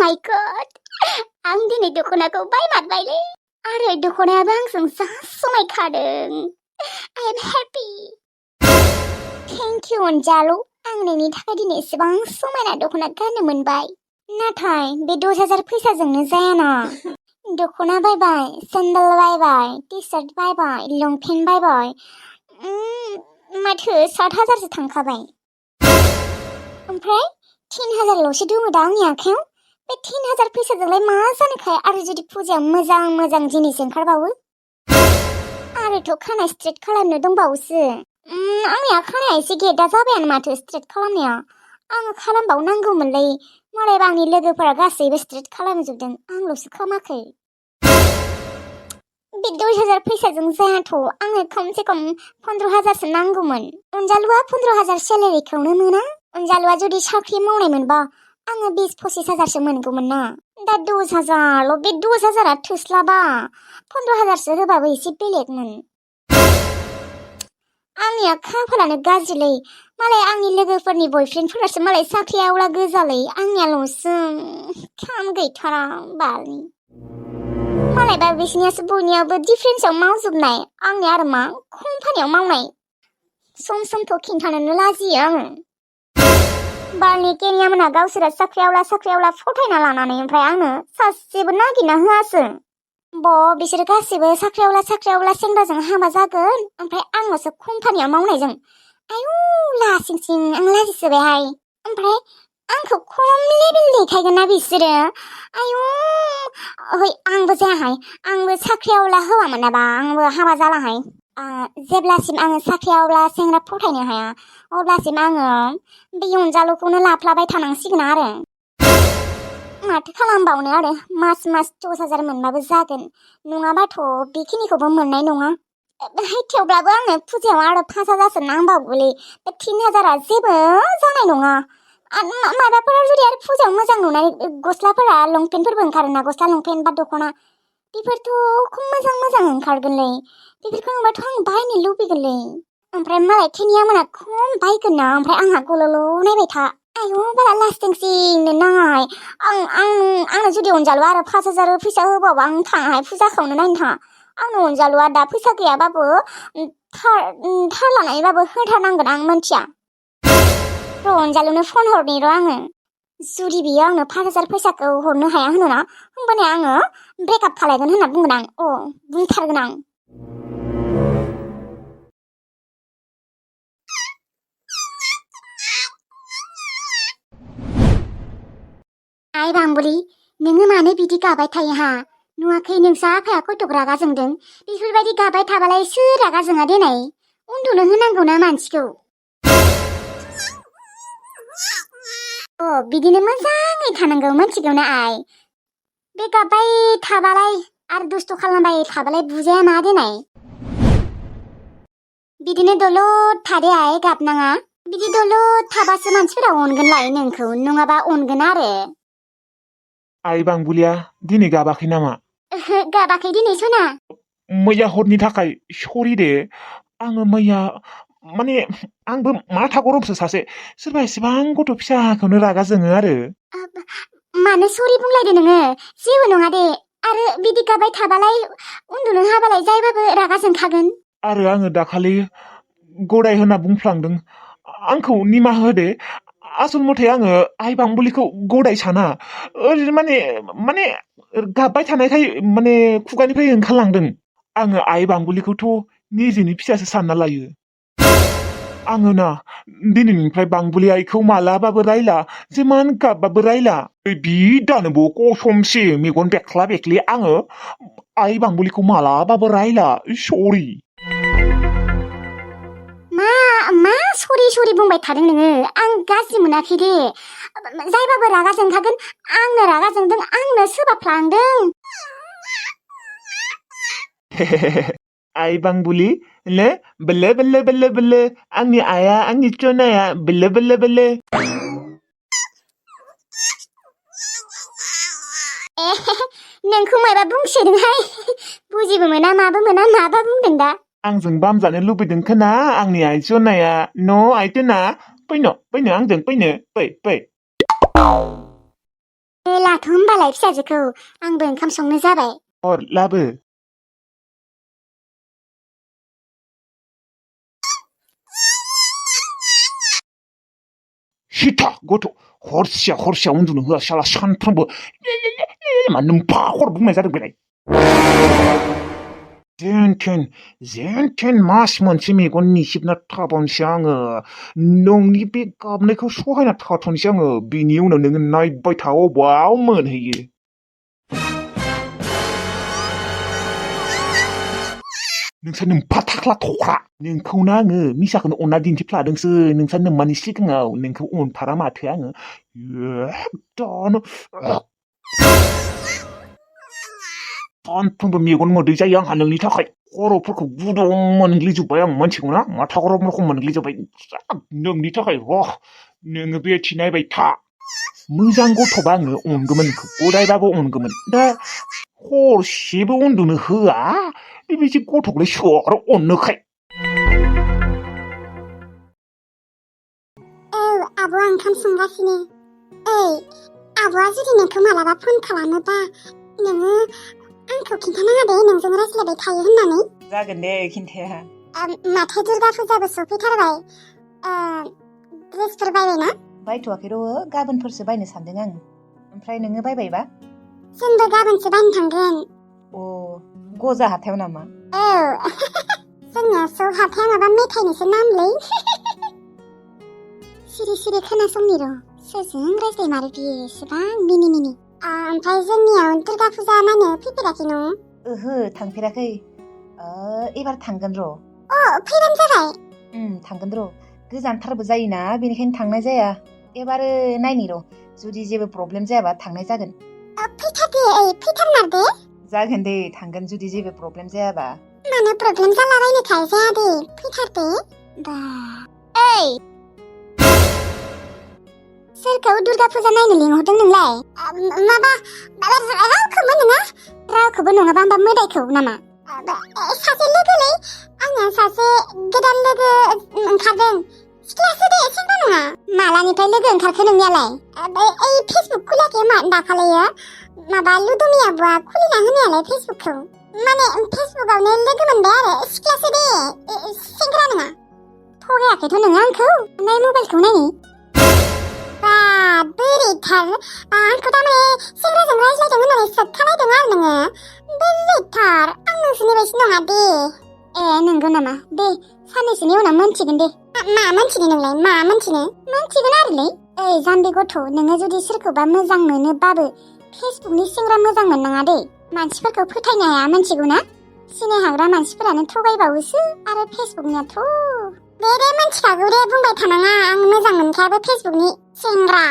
माय गॉड आं दिनै दख'नाखौ बायमारबायलै आरो दख'नायाबो आंजों जा समायखादों I am happy thank you अनजालु आं नोंनि थाखाय दिनै एसेबां समायना दख'ना गाननो मोनबाय नाथाय बे 10,000 फैसाजोंनो जायाना दख'ना बायबाय सेन्डेल बायबाय टि-शार्ट बायबाय लंपेन्ट बायबाय माथो 7,000सो थांखाबाय ओमफ्राय 3,000ल'सो दङ दा आंनि आखायाव बे 3,000 फैसाजोंलाय मा जानोखाय आरो जुदि फुजायाव मोजां मोजां जिनिस ओंखारबावो आरोथ' खानाय स्ट्रेट खालामनो दंबावोसो आंनिया खानाया एसे गेदा जाबायानो माथो स्ट्रेट खालामनाया आङो खालामबावनांगौमोनलै मालायबा आंनि लोगोफोरा गासैबो स्ट्रेट खालामजोबदों आंल'सो खालामाखै बे 10,000 फैसाजों जायाथ' आङो खमसे खम 15,000सो नांगौमोन अनजालुआ 15,000 सेलारिखौनो मोना अनजालुआ जुदि साख्रि मावनाय मोनबा आङो 20-25,000सो मोनगौमोन ना दा 10,000ल' बे 10,000आ थोस्लाबा 15,000सो होबाबो एसे बेलेगमोन आंनिया खाफालानो गाज्रिलै मालाय आंनि लोगोफोरनि बयफ्रेन्डफोरासो मालाय साख्रि आवला गोजालै आंनियाल'सो खाम गैथारा बालनि मालायबा बिसनियासो बयनियाबो डिफेन्सआव मावजोबनाय आंनि आरो मा कम्पानियाव मावनाय सम समथ' खिन्थानोनो लाजियो आङो बालनि केनियामोना गावसोरा साख्रि आवला फथायना लानानै ओमफ्राय आंनो सासेबो नागिरना होआसो बिसोर गासैबो साख्रि आवला सेंग्राजों हाबा जागोन ओमफ्राय आंल'सो कम्पानियाव मावनायजों आयु लासिंसिं आं लाजिसोबायहाय ओमफ्राय आंखौ खम लेभेल देखायगोन ना बिसोरो आयु आंबो जायाहाय आंबो साख्रि आवला हौवा मोनाबा आंबो हाबा जालाहाय जेब्लासिम आङो साख्रि आवला सेंग्रा फथायनो हाया अब्लासिम आङो बे अनजालुखौनो लाफ्लाबाय थानांसिगोन आरो माथो खालामबावनो आरो मास 10,000 मोनबाबो जागोन नङाबाथ' बेखिनिखौबो मोननाय नङा थेवब्लाबो आंनो फुजायाव आरो 5,000सो नांबावगौलै बे 3,000आ जेबो जानाय नङा माबाफोर जुदि आरो फुजायाव मोजां नुनाय गस्लाफोरा लंपेन्टफोरबो ओंखारोना गस्ला लंपेन्ट बा दख'ना बेफोरथ' खम मोजां ओंखारगोनलै बेफोरखौ नुबाथ' आं बायनो लुबैगोनलै ओमफ्राय मालाय केनिया मोना खम बायगोन ना ओमफ्राय आंहा गल'ल' नायबाय था आयु बारा लास्टिंसिंनो नाङाहाय आंनो जुदि अनजालुआ आरो 5,000 फैसा होबावबा आं थाङाहाय फुजाखौनो नायनो थाङा आंनो अनजालुआ दा फैसा गैयाबाबो थार लानानैबाबो होथारनांगोन आं मिथिया र' अनजालुनो फन हरनि र' आङो जुदि बियो आंनो 5,000 फैसाखौ हरनो हाया होनोना होमबाने आङो ब्रेकआप खालायगोन होनना बुंगोन आं बुंथारगोन आं आइ बांबुलि नोङो मानो बिदि गाबाय थायो हा नुवाखै नोंसा आफाया खयथ'क रागा जोंदों बेफोरबायदि गाबाय थाबालाय सोर रागा जोङा देनाय उन्दुनो होनांगौना मानसिखौ बिदिनो मोजाङै थानांगौ मिथिगौना आइ बे गाबाय थाबालाय आरो दुस्थ' खालामबाय थाबालाय बुजाया मा देनाय बिदिनो दलद थादे आइ गाबनाङा बिदि दलद थाबासो मानसिफोरा अनगोनलाय नोंखौ नङाबा अनगोन आरो आइ बांबुलिया दिनै गाबाखै नामा गाबाखै दिनै सना मैया हरनि थाखाय सरि दे आङो मैया माने आंबो माथा गरमसो सासे सोरबा एसेबां गथ' फिसाखौनो रागा जोङो आरो मानो सरि बुंलायदो नोङो जेबो नङा दे आरो बिदि गाबाय थाबालाय उन्दुनो हाबालाय जायबाबो रागा जोंखागोन आरो आङो दाखालि गदाय होनना बुंफ्लांदों आंखौ निमाहा होदे आसल मथे आङो आइ बांबुलिखौ गदाय साना ओरैनो माने गाबबाय थानायखाय माने खुगानिफ्राय ओंखारलांदों आङो आइ बांबुलिखौथ' निजेनि फिसासो सानना लायो आङो ना दिनैनिफ्राय बांबुलि आइखौ मालाबाबो रायला जेमान गाबबाबो रायला बि दानोबो कसमसे मेगन बेख्ला बेख्लि आङो आइ बांबुलिखौ मालाबाबो रायला सरि मा सरि बुंबाय थादों नोङो आं गाज्रि मोनाखै दे जायबाबो रागा जोंखागोन आंनो रागा जोंदों आंनो सोबाफ्लांदों आइ बांबुलि ले बल्ले बल्ले बल्ले बल्ले आंनि आइया आंनि चनाया बल्ले बल्ले बल्ले नोंखौ माबा बुंसोदोंहाय बुजिबो मोना माबो मोना माबा बुंदों दा आंजों बामजानो लुबैदों खोना आंनि आइ चनाया न' आइ चना फैनो आंजों फै दाथ' होमबालाय फिसाजोखौ आंबो ओंखाम संनो जाबाय लाबो हिथा गथ' हरसेया उन्दुनो होआ साला सानफ्रामबो मा नोम्फा खर बुंनाय जादों बेलाय जेन मास मोनसे मेगन निसिबना थाबावनोसै आङो नोंनि बे गाबनायखौ सहायना थाथ'नोसै आङो बिनि उनाव नोङो नायबाय था अबाव मोनहैयो नोंसोर नोम्फा थाख्ला थख्रा नोंखौनो आङो मिसाखौनो अनना दिन्थिफ्लादोंसो नोंसोर नोम्मानि सिगाङाव नोंखौ अनथारा माथो आङो एकदम सानफ्रोमबो मेगन मोदै जायो आंहा नोंनि थाखाय खर'फोरखौ गुदुं मोनग्लिजोब्बाय आं मिथिगौना माथा गरम रखम मोनग्लिजोब्बाय नोंनि थाखाय नोङो बेथि नायबाय था मोजां गथ'बा आङो अनगौमोन नोंखौ गदायबाबो अनगौमोन दा हरसेबो उन्दुनो होआ बेबायदि गथ'खौलाय सोर अननोखाय आब'आ ओंखाम संगासिनो आब'आ जुदि नोंखौ मालाबा फन खालामोबा नोङो आंखौ खिन्थानाङा दे नोंजों रायज्लायबाय थायो होननानै जागोन दे खिन्थाया माथो दुर्गा फुजाबो सफैथारबाय ड्रेसफोर बायबायना बायथ'वाखै र' गाबोनफोरसो बायनो सानदों आं ओमफ्राय नोङो बायबायबा जोंबो गाबोनसो बायनो थांगोन गजा हाथायाव नामा जोंनिया स' हाथाया माबा मेथाइनिसो नामलै सिरि खोनासंनि र' सोरजों रायज्लायमारो बियो एसेबां मिनि ओमफ्राय जोंनियाव दुर्गा फुजा नायनो फैफेराखै न' ओहो थांफेराखै एबार थांगोन र' फैबानो जाबाय थांगोन र' गोजानथारबो जायोना बेनिखायनो थांनाय जाया एबार नायनि र' जुदि जेबो प्रब्लेम जायाबा थांनाय जागोन फैथारमार दे जागोन दे थांगोन जुदि जेबो प्रब्लेम जायाबा मानो प्रब्लेम जालाबायनोखाय जाया दे फैथारदे बा सोरखौ दुर्गा फुजा नायनो लिंहरदों नोंलाय रावखौबो नङाबा होमबा मोदायखौ नामा सासे लोगोलै आंना सासे गोदान लोगो ओंखारदों सिख्लासो दे सेंग्रा नङा मालानिफ्राय लोगो ओंखारखो नोंनियालाय फेसबुक खुलियाखै दाखालियो माबा लुदुमि आब'आ खुलिना होनायालाय फेसबुकखौ माने फेसबुकावनो लोगो मोनबाय आरो सिख्लासो दे सेंग्रा नङा थगायाखैथ' नोङो आंखौ नाय मबाइलखौ नायनि बा बोरैथार आंखौ थारमाने सेंग्राजों रायज्लायदों होननानै सोबखानायदों आरो नोङो बोरैथार आं नोंसोरनि बायदि नङा दे नंगौ नामा दे साननैसोनि उनाव मोनथिगोन दे मा मोनथिनो नोंलाय मा मोनथिगोन आरोलै जाम्बि गथ' नोङो जुदि सोरखौबा मोजां मोनोबाबो फेसबुकनि सेंग्रा मोजां मोननाङा दे मानसिफोरखौ फोथायनो हाया मोनथिगौ ना सिनाय हाग्रा मानसिफोरानो थगायबावोसो आरो फेसबुकनियाथ' दे मोनथिखागौ दे बुंबाय थानाङा आं मोजां मोनखायाबो फेसबुकनि सेंग्रा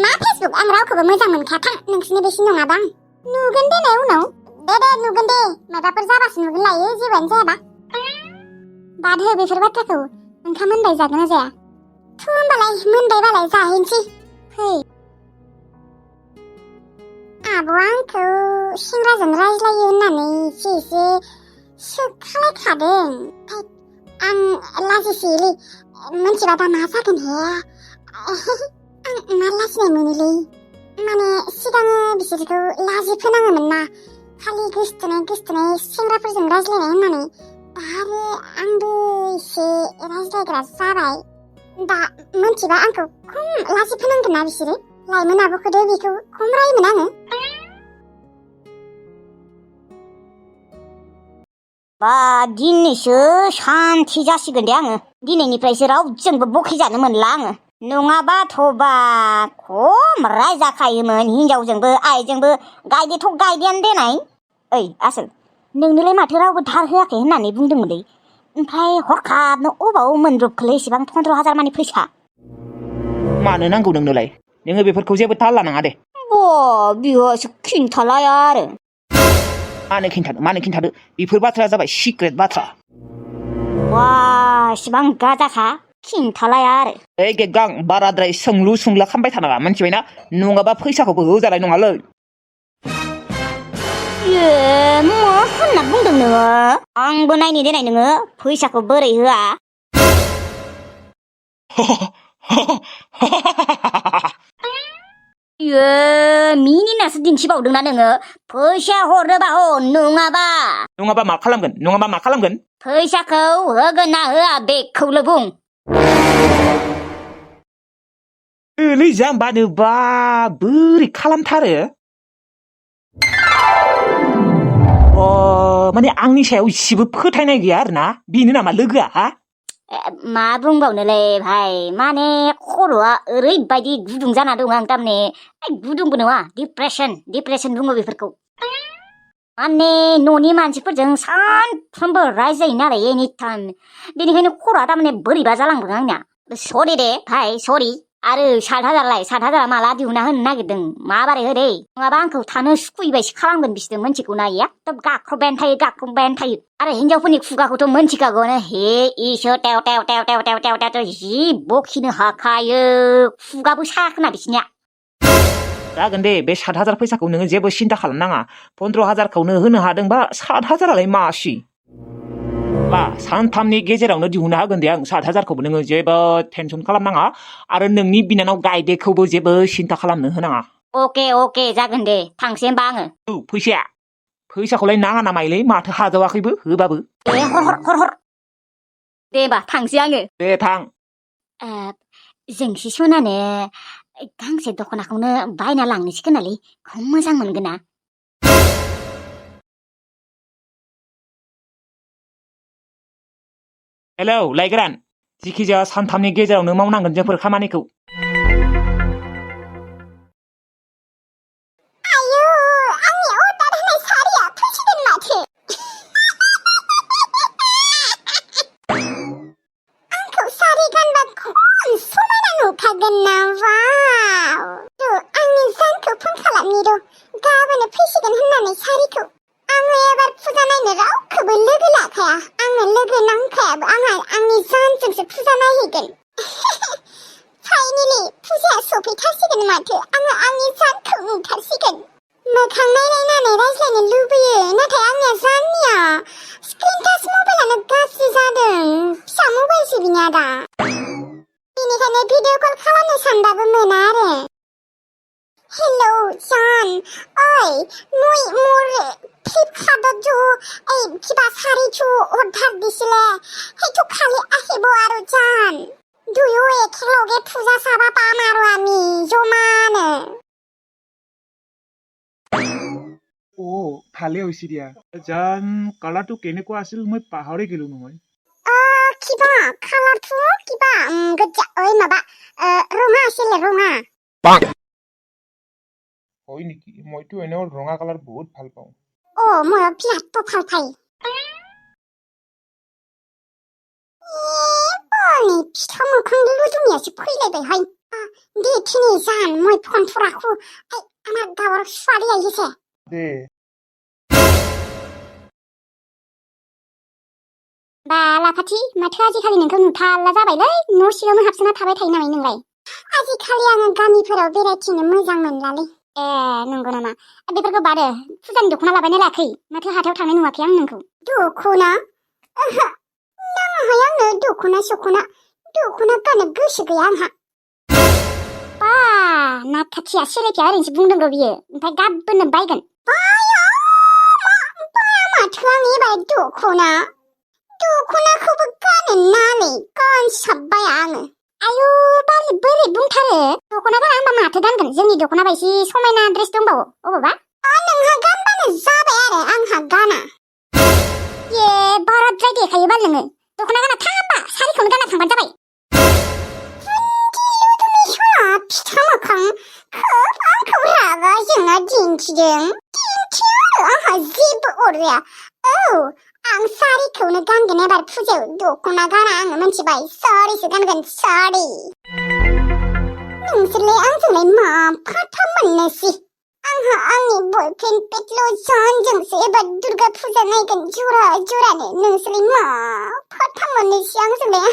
मा फेसबुक आं रावखौबो मोजां मोनखाया थां नोंसिनि बेसे नङाबा नुगोन दे ने उनाव दे नुगोन दे माबाफोर जाबासो नुगोन लायो जेबोआनो जायाबा बाद हो बेफोर बाथ्राखौ ओंखाम मोनबाय जागोन ना जाया होमबालाय मोनबायबालाय जाहैनोसै फै आब'आ आंखौ सेंग्राजों रायज्लायो होननानै एसे सोखालायखादों आं लाजिसोयोलै मोनथिबा दा मा जागोन हे आं मा लाजिनाय मोनोलै माने सिगाङो बिसोरखौ लाजि फोनाङोमोन ना खालि गोसथोनाय सेंग्राफोरजों रायज्लायनाय होननानै दा आरो आंबो एसे रायज्लायग्रा जाबाय दा मोनथिबा आंखौ खम लाजि फोनांगोन ना बिसोरो लाइमोन आब'खौदो बेखौ खम रायोमोन आङो बा दिनैसो शान्ति जासिगोन दे आङो दिनैनिफ्रायसो रावजोंबो बखिजानो मोनला आङो नङाबाथ' बा खम रायजाखायोमोन हिनजावजोंबो आइजोंबो गायदेथ' गायदेयानो देनाय ओइ आसोल नोंनोलाय माथो रावबो धार होआखै होननानै बुंदोंमोनलै ओमफ्राय हरखाबनो अबाव मोनब्रबखोलै एसेबां 15,000 मानि फैसा मानो नांगौ नोंनोलाय नोङो बेफोरखौ जेबो थाल लानाङा दे बियोसो खिन्थालाया आरो मानो खिन्थादो बेफोर बाथ्राया जाबाय सिक्रेट बाथ्रा वा एसेबां गाजाखा खिन्थालाया आरो ओइ गेगां बाराद्राय सोंलु सोंला खालामबाय थानाङा मिथिबायना नङाबा फैसाखौबो होजानाय नङालै मा होनना बुंदों नोङो आंबो नायनि देनाय नोङो फैसाखौ बोरै होआ यो मिनिनासो दिन्थिबावदोंना नोङो फैसा हरोबा नङाबा मा खालामगोन फैसाखौ होगोन ना होआ बेखौल' बुं ओलै जाम्बानो बा बोरै खालामथारो माने आंनि सायाव इसेबो फोथायनाय गैया आरोना बेनो नामा लोगोआ हा मा बुंबावनोलै भाइ माने खर'आ ओरैबायदि गुदुं जाना दं आं थारमाने गुदुंबो नङा डिप्रेसन बुङो बेफोरखौ माने न'नि मानसिफोरजों सानफ्रोमबो रायज्लायो नालाय एनि टाइम बेनिखायनो खर'आ थारमाने बोरैबा जालांदों आंनिया सरि दे भाइ सरि आरो 7,000 माला दिहुना होनो नागिरदों माबारै हो दे नङाबा आंखौ थानो सुखुयैबायसो खालामगोन बिसोर मोनथिगौना एकदम गाख्रबबायानो थायो आरो हिनजावफोरनि खुगाखौथ' मोनथिखागौनो हे इसो टेव टेव टेव टेव टेव टेव टेव जि बखिनो हाखायो खुगाबो साखोना बिसिनिया जागोन दे बे 7,000 फैसाखौ नोङो जेबो सिन्था खालामनाङा 15,000खौनो होनो हादोंबा 7,000आलाय मासि बा सानथामनि गेजेरावनो दिहुननो हागोन दे आं 7,000खौबो नोङो जेबो टेनसन खालामनाङा आरो नोंनि बिनानाव गायदेखौबो जेबो सिन्था खालामनो होनाङा अके जागोन दे थांसै होमबा आङो फैसाखौलाय नाङा नामायलै माथो हाजावाखैबो होबाबो दे हर दे होमबा थांसै आङो दे थां जोंसि सनानो गांसे दख'नाखौनो बायना लांनोसै खोनालै खम मोजां मोनगोन ना हेलौ लायग्रान जिखिजाया सानथामनि गेजेरावनो मावनांगोन जोंफोर खामानिखौ आयौ आंनि अर्डार होनाय सारिया फैसिगोन माथो आंखौ सारि गानबा खम समायना नुखागोन ना वाव आंनि जानखौ फन खालामनि र' गाबोनो फैसिगोन होननानै सारिखौ आङो एबार फुजा नायनो रावखौबो लोगो लाखाया आङो लोगो नांखायाबो आंहा आंनि जानजोंसो फुजा नायहैगोन फाइनेलि फुजाया सफैथारसिगोन माथो आङो आंनि जानखौ नुथारसिगोन मोखां नायलायनानै रायज्लायनो लुबैयो नाथाय आंनिया जाननिया स्क्रिन टाच मबाइलानो गाज्रि जादों फिसा मबाइलसो बिनिया दा बेनिखायनो भिडिअ कल खालामनो सानबाबो मोना आरो हेलौ জান ওই মুই মোর ফ্লিপকার্টত जो এই কিবা শাড়ীটো অৰ্ডাৰ দিছিলে সেইটো খালি আহিব আৰু জান দুয়ো একেলগে পূজা চাবা পাম আৰু আমি জমানে ভালে হৈছে দিয়া জান কালাৰটো কেনেকুৱা আছিল মই পাহৰি গেলো নহয় কিবা কালাৰটো কিবা গজ্জা ওই মাবা ৰঙা আছিল ৰঙা হয় নেকি মইতো এনেও ৰঙা কালাৰ বহুত ভাল পাওঁ মই বিৰাট ভাল পাই बर'नि फिथा मोखां लुदुमियासो फैलायबायहाय दे थिनि जान মই फनखौ राखो আমার গাঁৱৰ ছোৱালী আহিছে দে बालाफाथि माथो आजिखालि नोंखौ नुथारला जाबायलै न' सिङावनो हाबसोना थाबाय थायो नामा नोंलाय आजिखालि आङो गामिफोराव बेरायथिनो मोजां मोनलालै नंगौ नामा बेफोरखौ बादो फुजानि दख'ना लाबायना लायाखै माथो हाथायाव थांनाय नुवाखै आं नोंखौ दख'ना नाङाहाय आंनो दख'ना गाननो गोसो गैया आंहा बा नाथाथिया सेलेखिया ओरैनोसो बुंदों र' बियो ओमफ्राय गाबोननो बायगोन बाया माथो आं एबार दख'नाखौबो गानो नानै गानसाबबाया आङो आयु बालि बोरै बुंथारो दख'ना गाना होनबा माथो गानगोन जोंनि दख'ना बायदि समायना ड्रेस दंबावो अबावबा नोंहा गानबानो जाबाय आरो आंहा गाना बाराद्राय देखायो बाल नोङो दख'ना गाना थाङाबा सारिखौनो गाना थांबानो जाबाय फिथा मोखां खोब आंखौ रागा जोंना दिन्थिदों आंहा जेबो अरजाया आं सारिखौनो गानगोन एबार फुजायाव दख'ना गाना आङो मिथिबाय सारिसो गानगोन सारि नोंसोरलाय आंजोंलाय मा फाथा मोननोसै आंहा आंनि बयफ्रेन्ड पेटल' जानजोंसो एबार दुर्गा फुजा नायगोन जरानो नोंसोरलाय मा फाथा मोननोसै आंजोंलाय